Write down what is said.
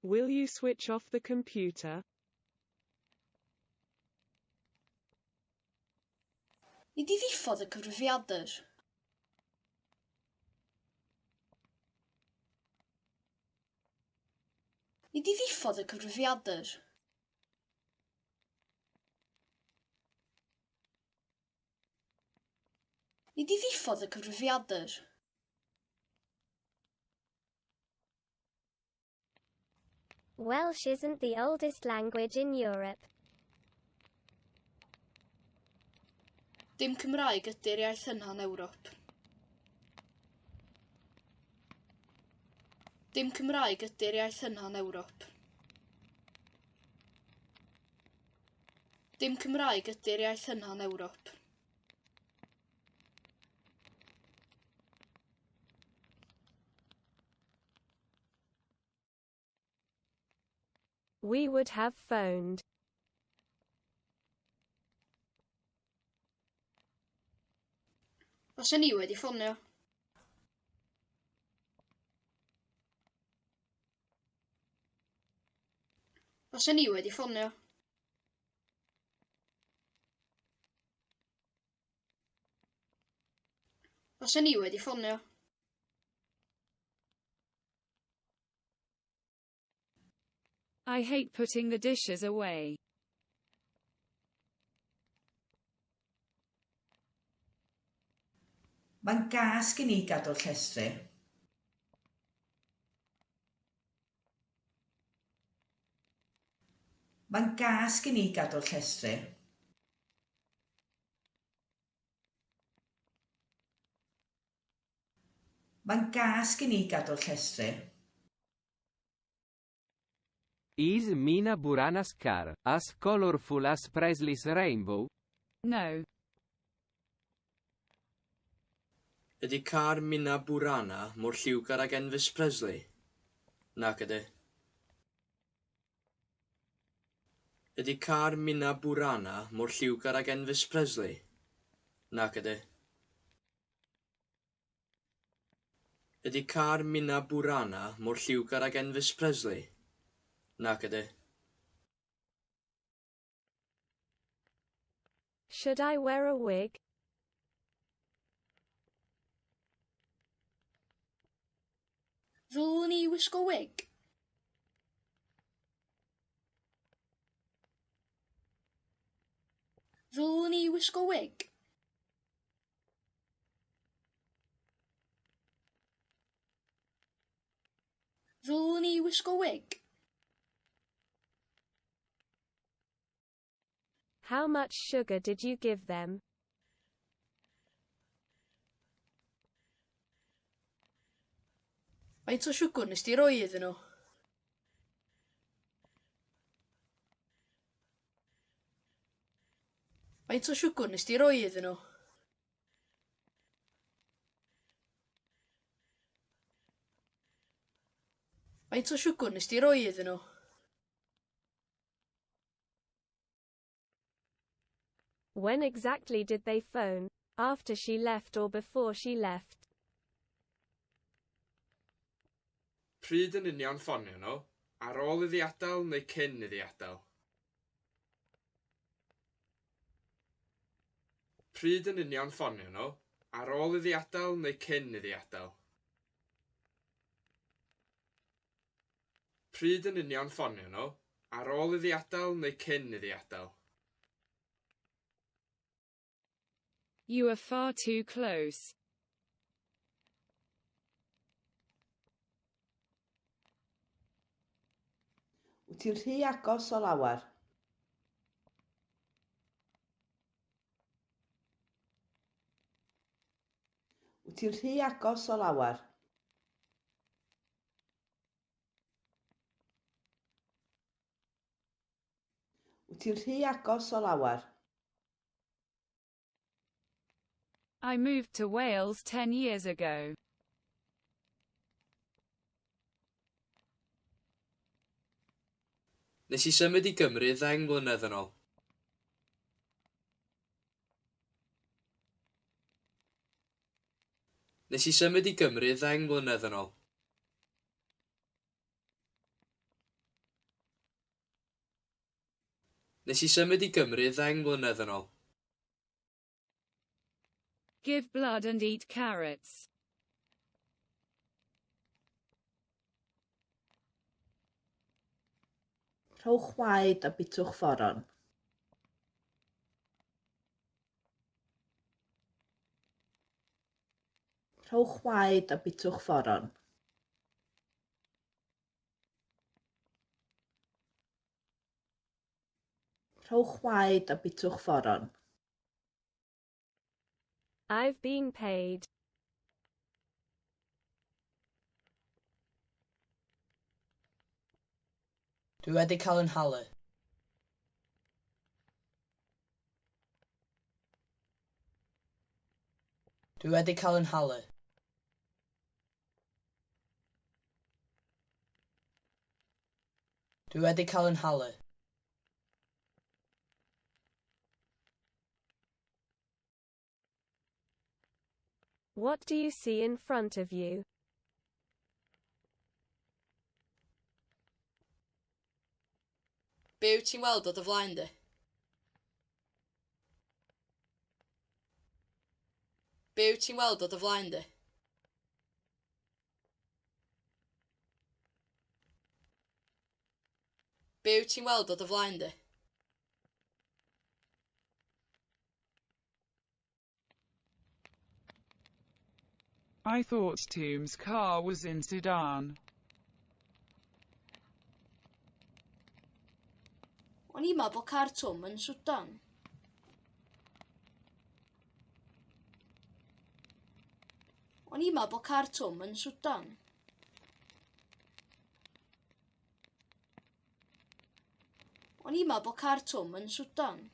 Will you switch off the computer? Nei di ddiffodd y cyfrifiadur? Nei di ddiffodd y cyfrifiadur? Nei di ddiffodd y cyfrifiadur? Welsh isn't the oldest language in Europe. Dim Cymraeg ydy'r iaith hynaf yn Ewrop. Dim Cymraeg ydy'r iaith hynaf yn Ewrop. Dim Cymraeg ydy'r iaith hynaf yn Ewrop. We would have phoned. Faswn i wedi ffonio. Faswn i wedi ffonio. Faswn i wedi ffonio. I hate putting the dishes away. Mae'n gas gen i gadw'r llestri. Mae'n gas gen i gadw'r llestri. Mae'n gas gen i gadw'r llestri. Is Mina Burana's car as colorful as Presley's rainbow? No. Ydy car Mina Burana mor lliwgar ag Enfys Presley? Nac ydy. Ydy car Mina Burana mor lliwgar ag Enfys Presley? Nac ydy. Ydy car Mina Burana mor lliwgar ag Enfys Presley? Nac ydy. Should I wear a wig? Ddylwn i wisgo wig? Ddylwn i wisgo wig? Ddylwn i wisgo wig? How much sugar did you give them? Faint o siwgr nes di roi iddyn nhw? Faint o siwgr nes di roi iddyn nhw? Faint o siwgr nes di roi iddyn nhw? When exactly did they phone? After she left or before she left? Pryd yn union ffonio nhw? Ar ôl iddi adael neu cyn iddi adael? Pryd yn union ffonio nhw? Ar ôl iddi adael neu cyn iddi adael? Pryd yn union ffonio nhw? Ar ôl iddi adael neu cyn iddi adael? You are far too close. Wyt ti'n rhy agos o lawer. Wyt ti'n rhy agos o lawer. Wyt ti'n rhy agos o lawer. I moved to Wales 10 years ago. Nes i symud i Gymru ddeng mlynedd yn ôl. Nes i symud i Gymru ddeng mlynedd yn ôl. Nes i symud i Gymru ddeng mlynedd yn ôl. Give blood and eat carrots. Rhowch waed a bitwch foron. Rhowch waed a bitwch foron. Rhowch waed a bitwch foron. I've been paid. Dwi wedi cael 'y nhalu. Dwi wedi cael 'y nhalu. Dwi wedi cael 'y nhalu. What do you see in front of you? Be wyt ti'n weld o dy flaen di? Be wyt ti'n weld o dy flaen di? Be wyt ti'n weld o dy flaen di? I thought Twm's car was in Sudan. O'n i'n meddwl bod car Twm yn Swdan. O'n i'n meddwl bod car Twm yn Swdan. O'n i'n meddwl bod car Twm yn Swdan.